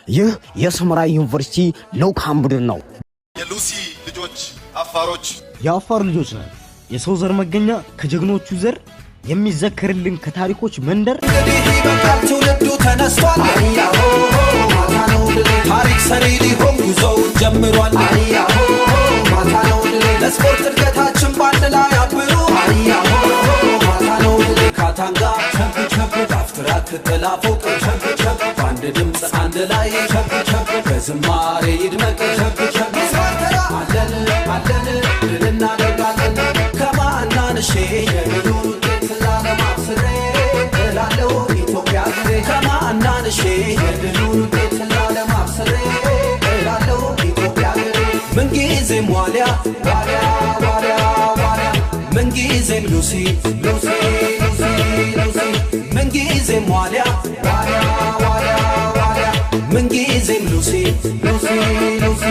ይህ የሰመራ ዩኒቨርሲቲ ልዑካን ቡድን ነው። የሉሲ ልጆች አፋሮች፣ የአፋር ልጆች ነን። የሰው ዘር መገኛ፣ ከጀግኖቹ ዘር የሚዘከርልን፣ ከታሪኮች መንደር። እንግዲህ ይበቃል፣ ትውልዱ ተነስቷል። ታሪክ ሰሪ ሊሆን ጉዞውን ጀምሯል። ለስፖርት እድገታችን በአንድ ላይ አብሩ። ካታንጋ ቸብ ቸብ፣ ዳፍትራክ ጥላ ፎቅ ቸብ ቸብ፣ በአንድ ድምፅ አንድ ላይ ቸብ ቸብ፣ በዝማሬ ይድመቅ ቸብ ቸብ። አለን አለን፣ ድል እናደርጋለን ከማናንሼ፣ የድሉን ውጤት ላለማብስሬ እላለሁ ኢትዮጵያ ሀገሬ። ከማናንሼ የድሉን ውጤት ላለማብስሬ እላለሁ ኢትዮጵያ ሀገሬ። ምንጊዜም ዋሊያ ዋሊያ ዋሊያ ዋሊያ፣ ምንጊዜም ሉሲ ሉሲ ሉሲ ሉሲ፣ ምንጊዜም ዋሊያ ዋሊያ ዋሊያ ዋሊያ፣ ምንጊዜም ሉሲ ሉሲ ሉሲ